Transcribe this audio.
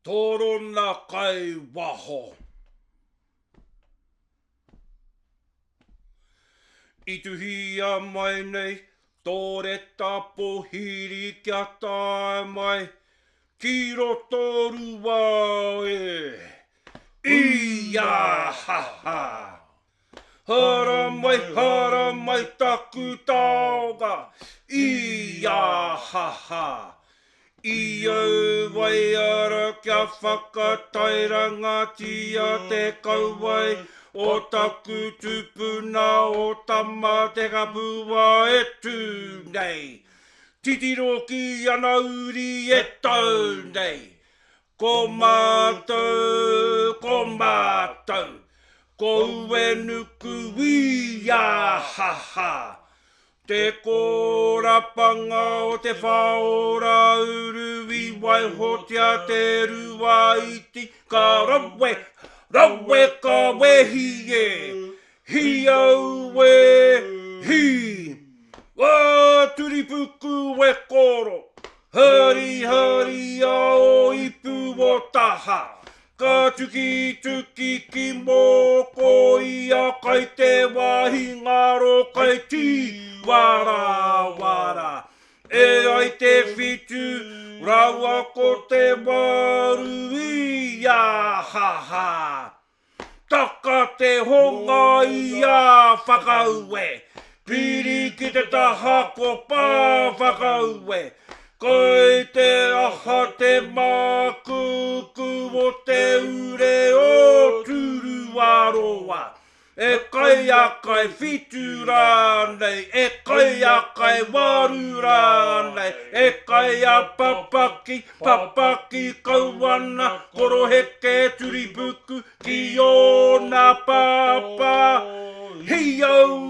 Torona kai waho. I tuhia mai nei tō reta pōhiri kia tae mai ki Rotorua e. Ia-ha-ha! Haramai, haramai taku taonga, Ia-ha-ha! I au waiara kia whakatairangatia te kauae o taku tupuna o Tamatekapua e tū nei. Titiro ki ana uri e tau nei. Ko mātou, ko mātou, ko Uenuku wī-ā-ha-ha, Te kōrapanga o te whaora uru i waihotia te rua iti ka rawe, rawe ka wehi e, hi aue, hi! Ā Turipuku e koro! Hari hari a o ipu o taha, Ka tukituki ki mōko ia kai te wāhi ngaro kai tīwarawara. E ai te whitu rawa ko te waru ia ha ha. Taka te honga i a Whakaue, piri ki te taha ko Pā Whakaue. Kai te aha te mākūkū o te ure o Tūruaroa. E kai a kai whitu rānei, e kai a kai waru rānei, e kai a papaki, papaki kau ana, koroheke turipuku ki ōna pāpā. Hi aue!